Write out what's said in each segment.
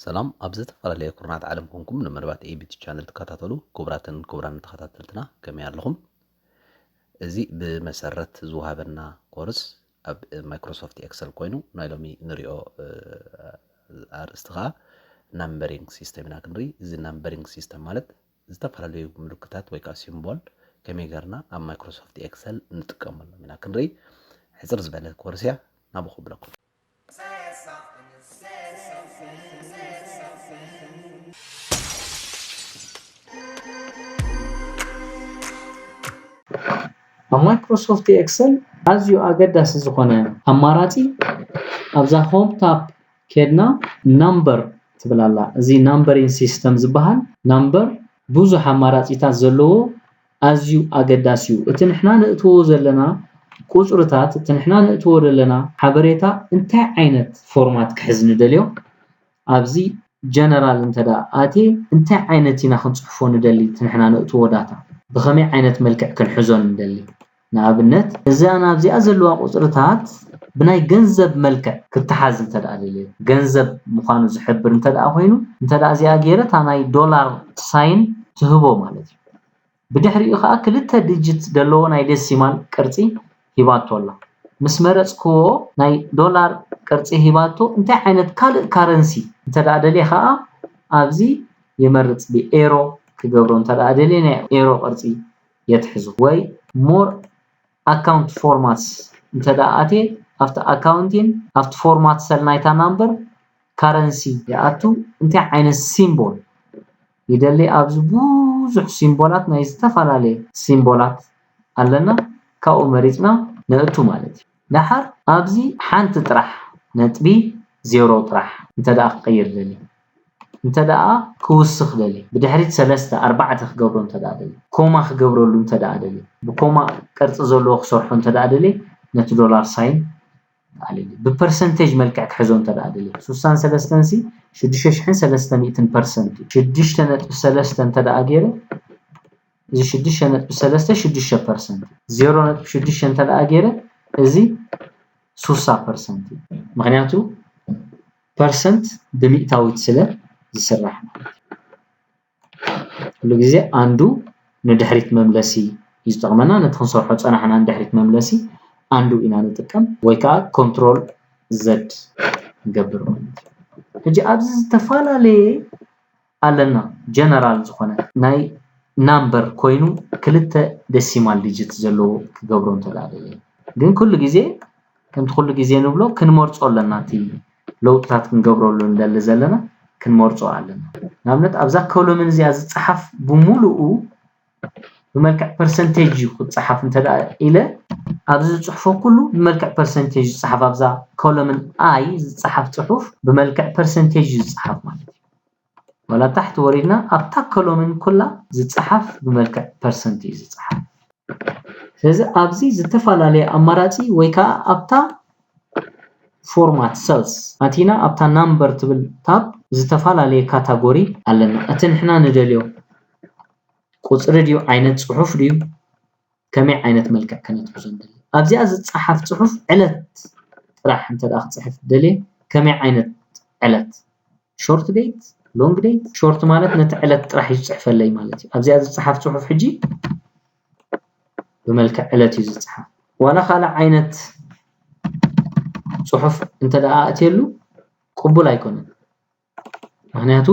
ሰላም፣ ኣብ ዝተፈላለየ ኩርናት ዓለም ኮንኩም ንመደባት ኤቢቲ ቻነል ትከታተሉ ክቡራትን ክቡራን ተኸታተልትና ከመይ ኣለኹም? እዚ ብመሰረት ዝወሃበና ኮርስ ኣብ ማይክሮሶፍት ኤክሰል ኮይኑ ናይ ሎሚ ንሪኦ ኣርእስቲ ከዓ ናምበሪንግ ሲስተም ኢና ክንርኢ። እዚ ናምበሪንግ ሲስተም ማለት ዝተፈላለዩ ምልክታት ወይ ከዓ ሲምቦል ከመይ ገርና ኣብ ማይክሮሶፍት ኤክሰል ንጥቀመሎም ኢና ክንርኢ። ሕፅር ዝበለ ኮርስ እያ፣ ናብኹ ብለኩም። ኣብ ማይክሮሶፍት ኤክሰል ኣዝዩ ኣገዳሲ ዝኾነ ኣማራፂ ኣብዛ ሆም ታብ ኬድና ናምበር ትብል ኣላ። እዚ ናምበሪንግ ሲስተም ዝበሃል ናምበር ብዙሕ ኣማራፂታት ዘለዎ ኣዝዩ ኣገዳሲ እዩ። እቲ ንሕና ንእትዎ ዘለና ቁፅርታት፣ እቲ ንሕና ንእትዎ ዘለና ሓበሬታ እንታይ ዓይነት ፎርማት ክሕዝ ንደልዮ፣ ኣብዚ ጀነራል እንተ ደኣ ኣትየ እንታይ ዓይነት ኢና ክንፅሕፎ ንደሊ፣ እቲ ንሕና ንእትዎ ዳታ ብኸመይ ዓይነት መልክዕ ክንሕዞ ንደሊ። ንኣብነት እዛ ናብዚኣ ዘለዋ ቁፅርታት ብናይ ገንዘብ መልክዕ ክትሓዝ እንተ ደኣ ደልየ፣ ገንዘብ ምዃኑ ዝሕብር እንተ ደኣ ኮይኑ፣ እንተ ደኣ እዚኣ ገይረ እታ ናይ ዶላር ሳይን ትህቦ ማለት እዩ። ብድሕሪኡ ከዓ ክልተ ዲጂት ዘለዎ ናይ ደሲማል ቅርፂ ሂባቶ ኣላ። ምስ መረፅክዎ ናይ ዶላር ቅርፂ ሂባቶ እንታይ ዓይነት ካልእ ካረንሲ እንተ ደኣ ደልየ ከዓ ኣብዚ ይመርፅ። ብኤሮ ክገብሮ እንተ ደኣ ደልየ ናይ ኤሮ ቅርፂ የትሕዞ ወይ ሞር ኣካውንት ፎርማትስ እንተ ደኣ ኣትየ ኣብቲ ኣካውንቲን ኣብቲ ፎርማት ሰል ናይታ ናምበር ካረንሲ ይኣቱ። እንታይ ዓይነት ሲምቦል ይደሊ? ኣብዚ ብዙሕ ሲምቦላት ናይ ዝተፈላለየ ሲምቦላት ኣለና። ካብኡ መሪፅና ነእቱ ማለት እዩ። ደሓር ኣብዚ ሓንቲ ጥራሕ ነጥቢ ዜሮ ጥራሕ እንተ ደኣ ክቕይር ደሊ እንተ ደኣ ክውስኽ ደሊ ብድሕሪት ሰለስተ ኣርባዕተ ክገብሮ እንተ ደኣ ደሊ ኮማ ክገብረሉ እንተ ደኣ ደሊ ብኮማ ቅርፂ ዘለዎ ክሰርሖ እንተ ደኣ ደሊ ነቲ ዶላር ሳይን ኣልሊ ብፐርሰንቴጅ መልክዕ ክሕዞ እንተ ደኣ ደሊ ሱሳን ሰለስተን ሲ ሽዱሽተ ሽሕን ሰለስተ ሚእትን ፐርሰንት እዩ። ሽዱሽተ ነጥቢ ሰለስተ እንተ ደኣ ገይረ እዚ ሽዱሽተ ነጥቢ ሰለስተ ሽዱሽተ ፐርሰንት እዩ። ዜሮ ነጥቢ ሽዱሽተ እንተ ደኣ ገይረ እዚ ሱሳ ፐርሰንት እዩ። ምክንያቱ ፐርሰንት ብሚእታዊት ስለ ዝስራሕ ማለት እዩ። ኩሉ ግዜ ኣንዱ ንድሕሪት መምለሲ እዩ ዝጠቕመና። ነቲ ክንሰርሖ ዝፀናሕና ንድሕሪት መምለሲ ኣንዱ ኢና ንጥቀም ወይ ከዓ ኮንትሮል ዘድ ንገብር ማለት እዩ። ሕጂ ኣብዚ ዝተፈላለየ ኣለና ጀነራል ዝኾነ ናይ ናምበር ኮይኑ ክልተ ደሲማል ዲጂት ዘለዎ ክገብሮ እንተ ደኣ ደልየ ግን ኩሉ ግዜ ከምቲ ኩሉ ግዜ ንብሎ ክንመርጾ ኣለና እቲ ለውጥታት ክንገብረሉ እንደሊ ዘለና ክንመርጾ ኣለና። ንኣብነት ኣብዛ ኮሎምን እዚኣ ዝጸሓፍ ብምሉኡ ብመልክዕ ፐርሰንቴጅ እዩ ክጸሓፍ እንተ ደኣ ኢለ ኣብዚ ዝጽሕፎ ኩሉ ብመልክዕ ፐርሰንቴጅ ዝጸሓፍ ኣብዛ ኮሎምን ኣይ ዝጸሓፍ ጽሑፍ ብመልክዕ ፐርሰንቴጅ እዩ ዝጸሓፍ ማለት እዩ። ዋላ ታሕቲ ወሪድና ኣብታ ኮሎምን ኩላ ዝጸሓፍ ብመልክዕ ፐርሰንት እዩ ዝጸሓፍ። ስለዚ ኣብዚ ዝተፈላለየ ኣማራጺ ወይ ከዓ ኣብታ ፎርማት ሰልስ ኣቲና ኣብታ ናምበር ትብል ታብ ዝተፈላለየ ካታጎሪ ኣለና። እቲ ንሕና ንደልዮ ቁፅሪ ድዩ ዓይነት ፅሑፍ ድዩ ከመይ ዓይነት መልክዕ ከነትሕዞ ንደሊ? ኣብዚኣ ዝፀሓፍ ፅሑፍ ዕለት ጥራሕ እንተ ደኣ ክፅሕፍ ደልየ ከመይ ዓይነት ዕለት? ሾርት ዴት፣ ሎንግ ዴት። ሾርት ማለት ነቲ ዕለት ጥራሕ እዩ ዝፅሕፈለይ ማለት እዩ። ኣብዚኣ ዝፀሓፍ ፅሑፍ ሕጂ ብመልክዕ ዕለት እዩ ዝፀሓፍ። ዋላ ካልእ ዓይነት ፅሑፍ እንተ ደኣ ኣእትየሉ ቅቡል ኣይኮነን። ምክንያቱ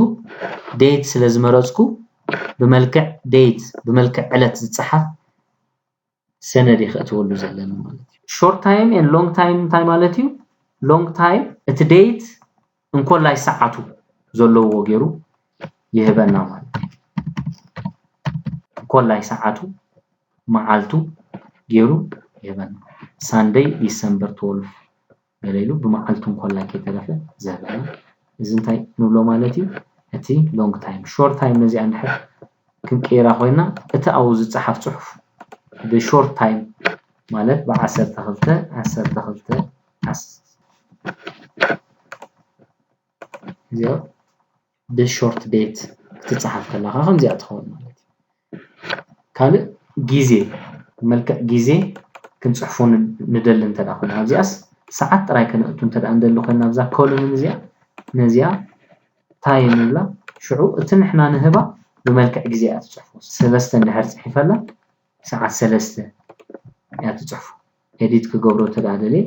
ዴት ስለ ዝመረፅኩ ብመልክዕ ዴት ብመልክዕ ዕለት ዝፀሓፍ ሰነድ እየ ከእትወሉ ዘለኒ ማለት እዩ። ሾርት ታይም ኤንድ ሎንግ ታይም እንታይ ማለት እዩ? ሎንግ ታይም እቲ ዴት እንኮላይ ሰዓቱ ዘለዎ ገይሩ ይህበና ማለት እዩ። እንኮላይ ሰዓቱ መዓልቱ ገይሩ ይህበና። ሳንደይ ዲሰምበር ትወልቭ ገለ ኢሉ ብመዓልቱ እንኮላይ ከይተረፈ ዝህበና። እዚ እንታይ ንብሎ ማለት እዩ? እቲ ሎንግ ታይም። ሾርት ታይም ነዚኣ እንድሕር ክንቅይራ ኮይና እቲ ኣብኡ ዝፀሓፍ ፅሑፍ ብሾርት ታይም ማለት ብዓሰርተ ክልተ ዓሰርተ ክልተ ዓስ- እዚኣ ብሾርት ዴት ክትፀሓፍ ከለኻ ከምዚኣ ትኸውን ማለት እዩ። ካልእ ግዜ፣ ብመልክዕ ግዜ ክንፅሕፎ ን- ንደሊ እንተ ደኣ ኮይና፣ ኣብዚኣስ ሰዓት ጥራይ ከነእቱ እንተ ደኣ ንደሊ ኮይና፣ ኣብዛ ኮሉምን እዚኣ፣ ነዚኣ ታይም ንብላ። ሽዑ እቲ ንሕና ንህባ ብመልክዕ ግዜ እያ ትፅሕፎ። ሰለስተ እንድሕር ፅሒፈላ፣ ሰዓት ሰለስተ እያ ትፅሕፎ። ኤዲት ክገብሮ እንተ ደኣ ደልየ፣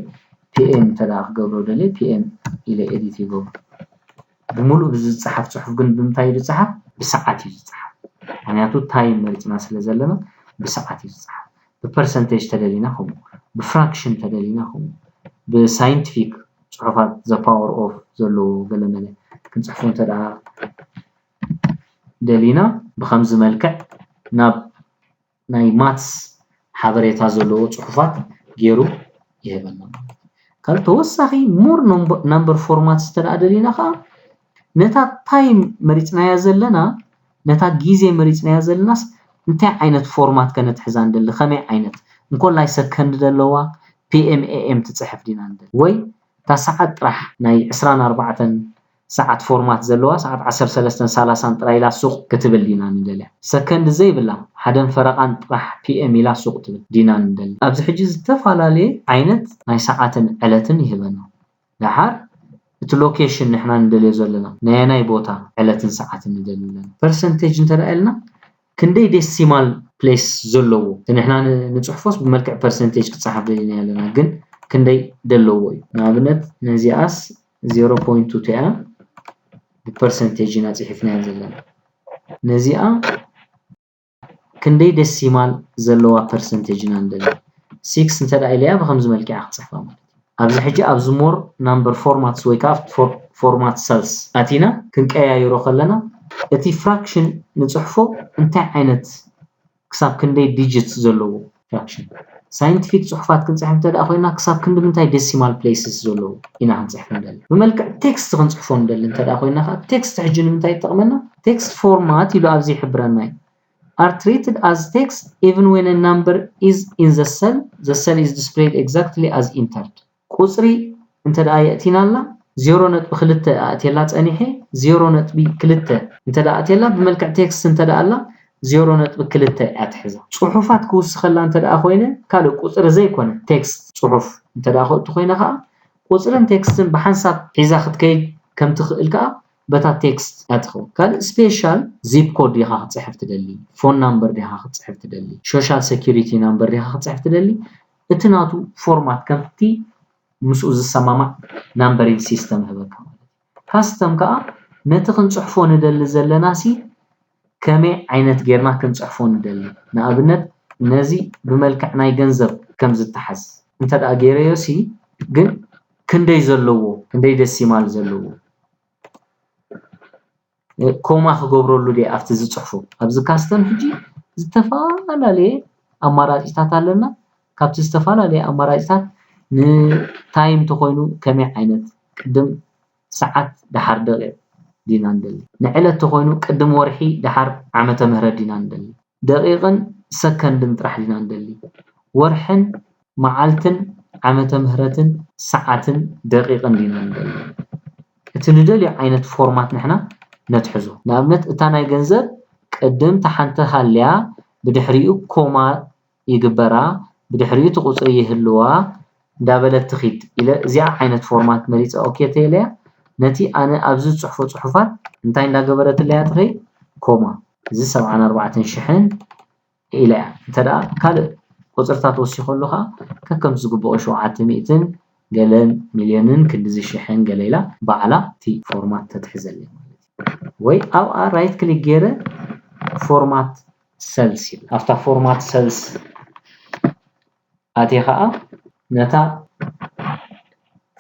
ፒኤም እንተ ደኣ ክገብሮ ደልየ፣ ፒኤም ኢለ ኤዲት ይገብሮ። ብምሉእ ብዝፀሓፍ ፅሑፍ ግን ብምንታይ እዩ ዝፀሓፍ? ብሰዓት እዩ ዝፀሓፍ። ምክንያቱ ታይም መሪፅና ስለ ዘለና ብሰዓት እዩ ዝፀሓፍ። ብፐርሰንቴጅ ተደሊና ከምኡ፣ ብፍራክሽን ተደሊና ከምኡ፣ ብሳይንቲፊክ ፅሑፋት ዘ ፓወር ኦፍ ዘለዎ ገለመለ ክንፅሕፎ እንተ ደኣ ደሊና ብከምዚ መልክዕ ናብ ናይ ማትስ ሓበሬታ ዘለዎ ፅሑፋት ገይሩ ይህበና ማለት እዩ። ካልእ ተወሳኺ ሞር ናምበር ፎርማት እንተ ደኣ ደሊና ከዓ ነታ ታይም መሪፅናያ ዘለና ነታ ግዜ መሪፅናያ ዘለናስ እንታይ ዓይነት ፎርማት ከነትሕዛ ንደሊ? ከመይ ዓይነት እንኮላይ ሰከንድ ዘለዋ ፒኤም ኤኤም ትፅሕፍ ዲና ንደሊ ወይ እታ ሰዓት ጥራሕ ናይ ዕስራን ኣርባዕተን ሰዓት ፎርማት ዘለዋ ሰዓት ዓሰርተ ሰለስተን ሰላሳን ጥራይ ኢላ ሱቕ ክትብል ዲና ንደልያ? ሰከንድ ዘይብላ ሓደን ፈረቓን ጥራሕ ፒኤም ኢላ ሱቕ ትብል ዲና ንደሊ? ኣብዚ ሕጂ ዝተፈላለየ ዓይነት ናይ ሰዓትን ዕለትን ይህበና። ደሓር እቲ ሎኬሽን ንሕና ንደልዮ ዘለና ናይ ኣየናይ ቦታ ዕለትን ሰዓትን ንደሊ ኣለና። ፐርሰንቴጅ እንተ ደኣ ኢልና ክንደይ ዴሲማል ፕሌስ ዘለዎ እቲ ንሕና ን- ንፅሕፎስ ብመልክዕ ፐርሰንቴጅ ክፀሓፍ ደሊና ኣለና፣ ግን ክንደይ ደለዎ እዩ። ንኣብነት ነዚኣስ ዜሮ ፖይንት ቱ እያ ብፐርሰንቴጅ ኢና ፅሒፍናያ ዘለና። ነዚኣ ክንደይ ዴሲማል ዘለዋ ፐርሰንቴጅ ኢና ንደሊ። ሲክስ እንተ ደኣ ኢለያ ብከምዚ መልክዕ እያ ክፅሕፋ ማለት እዩ። ኣብዚ ሕጂ ኣብዚ ሞር ናምበር ፎርማትስ ወይ ከዓ ፎርማት ሰልስ ኣቲና ክንቀያይሮ ከለና እቲ ፍራክሽን ንፅሕፎ እንታይ ዓይነት ክሳብ ክንደይ ዲጂት ዘለዎ ፍራክሽን። ሳይንቲፊክ ፅሑፋት ክንፅሕፍ እንተ ደኣ ኮይና ክሳብ ክንዲ ምንታይ ዴሲማል ፕሌስስ ዘለዎ ኢና ክንፅሕፍ ንደሊ። ብመልክዕ ቴክስት ክንፅሕፎ ንደሊ እንተ ደኣ ኮይና ከዓ ቴክስት ሕጂ ንምንታይ ይጠቕመና? ቴክስት ፎርማት ኢሉ ኣብዚ ይሕብረና እዩ። Are treated as text even when a number is in the cell, the cell is displayed exactly as entered። ቁፅሪ እንተ ደኣ የእቲና ኣላ ዜሮ ነጥቢ ክልተ ኣእትየላ ፀኒሐ ዜሮ ነጥቢ ክልተ እንተ ደኣ ኣእትየላ ብመልክዕ ቴክስት እንተ ደኣ ኣላ ዜሮ ነጥቢ ክልተ እያ ትሕዛ። ፅሑፋት ክውስኸላ እንተ ደኣ ኮይነ ካልእ ቁፅሪ ዘይኮነ ቴክስት ፅሑፍ እንተ ደኣ ከእቱ ኮይነ ከዓ ቁፅርን ቴክስትን ብሓንሳብ ሒዛ ክትከይድ ከም ትኽእል ከዓ በታ ቴክስት እያ ትኸውን። ካልእ ስፔሻል ዚፕ ኮድ ዲኻ ክትፅሕፍ ትደሊ፣ ፎን ናምበር ዲኻ ክትፅሕፍ ትደሊ፣ ሶሻል ሴኩሪቲ ናምበር ዲኻ ክትፅሕፍ ትደሊ፣ እቲ ናቱ ፎርማት ከምቲ ምስኡ ዝሰማማዕ ናምበሪንግ ሲስተም ይህበካ ማለት እዩ። ካስተም ከዓ ነቲ ክንፅሕፎ ንደሊ ዘለና ሲ ከመይ ዓይነት ጌርና ክንፅሕፎ ንደሊ። ንኣብነት ነዚ ብመልክዕ ናይ ገንዘብ ከም ዝተሓዝ እንተ ደኣ ገይረዮ ሲ ግን ክንደይ ዘለዎ ክንደይ ደሲማል ዘለዎ ኮማ ክገብረሉ ድየ ኣብቲ ዝፅሕፎ? ኣብዚ ካስተም ሕጂ ዝተፈላለየ ኣማራፂታት ኣለና። ካብቲ ዝተፈላለየ ኣማራፂታት ንታይም ተኮይኑ ከመይ ዓይነት ቅድም ሰዓት ደሓር ደቂቕ ዲና ንደሊ? ንዕለት ተኮይኑ ቅድም ወርሒ ደሓር ዓመተ ምህረት ዲና ንደሊ? ደቂቕን ሰከንድን ጥራሕ ዲና ንደሊ? ወርሕን መዓልትን ዓመተ ምህረትን ሰዓትን ደቂቕን ዲና ንደሊ? እቲ ንደልዮ ዓይነት ፎርማት ንሕና ነትሕዞ። ንኣብነት እታ ናይ ገንዘብ ቅድም ተሓንቲ ሃልያ ብድሕሪኡ ኮማ ይግበራ፣ ብድሕሪኡ እቲ ቁፅሪ ይህልዋ እንዳበለት ትኺድ ኢለ እዚኣ ዓይነት ፎርማት መሪፀ ኦኬ ተይለያ ነቲ ኣነ ኣብዚ ዝፅሕፎ ፅሑፋት እንታይ እንዳገበረትለያ ትኸይድ ኮማ እዚ ሰብዓን ኣርባዕተን ሽሕን ኢላ እያ። እንተ ደኣ ካልእ ቁፅርታት ወሲኸሉ ከዓ ከከም ዝግብኦ ሸውዓተ ሚእትን ገለን ሚልዮንን ክንድዚ ሽሕን ገለ ኢላ ባዕላ እቲ ፎርማት ተትሕዘለይ ማለት እዩ። ወይ ኣብኣ ራይት ክሊክ ገይረ ፎርማት ሰልስ ይብል። ኣብታ ፎርማት ሰልስ ኣትየ ከዓ ነታ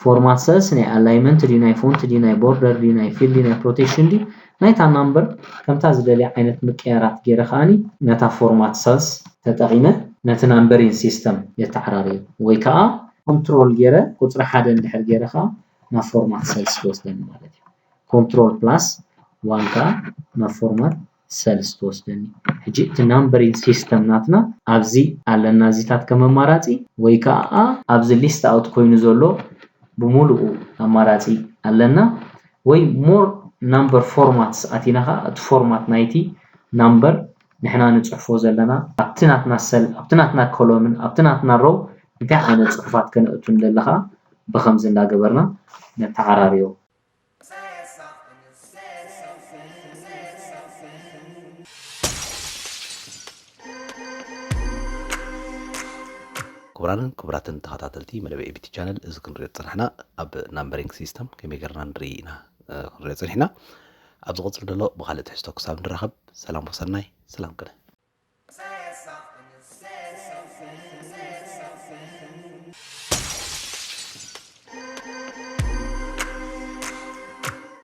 ፎርማት ሰልስ ናይ ኣላይመንት ድዩ ናይ ፎንት ድዩ ናይ ቦርደር ድዩ ናይ ፊል ድዩ ናይ ፕሮቴክሽን ድዩ ናይታ ናምበር ከምታ ዝደልያ ዓይነት ምቅያራት ገይረ ከዓኒ ነታ ፎርማት ሰልስ ተጠቒመ ነቲ ናምበሪንግ ሲስተም የተዓራርዮ ወይ ከዓ ኮንትሮል ገይረ ቁፅሪ ሓደ እንድሕር ገይረ ከዓ ናብ ፎርማት ሰልስ ክወስደኒ ማለት እዩ። ኮንትሮል ፕላስ ዋን ከዓ ናብ ፎርማት ሰልስ ትወስደኒ። ሕጂ እቲ ናምበሪንግ ሲስተም ናትና ኣብዚ ኣለና እዚታት ከም ኣማራፂ ወይ ከዓ ኣብዚ ሊስት ኣውት ኮይኑ ዘሎ ብምሉኡ ኣማራፂ ኣለና ወይ ሞር ናምበር ፎርማትስ ኣቲና ከዓ እቲ ፎርማት ናይቲ ናምበር ንሕና ንፅሕፎ ዘለና ኣብቲ ናትና ሰል ኣብቲ ናትና ኮሎምን ኣብቲ ናትና ሮው እንታይ ዓይነት ፅሑፋት ከነእቱ ንደሊ ከዓ ብከምዚ እንዳገበርና ነተዓራርዮ። ክቡራንን ክቡራትን ተኸታተልቲ መደብ ኤቢቲ ቻነል፣ እዚ ክንሪኦ ዝፀናሕና ኣብ ናምበሪንግ ሲስተም ከመይ ገርና ንርኢ ኢና ክንሪኦ ፀኒሕና። ኣብ ዝቕፅል ዘሎ ብካልእ ትሕዝቶ ክሳብ ንራኸብ ሰላም ወሰናይ፣ ሰላም ቅነ።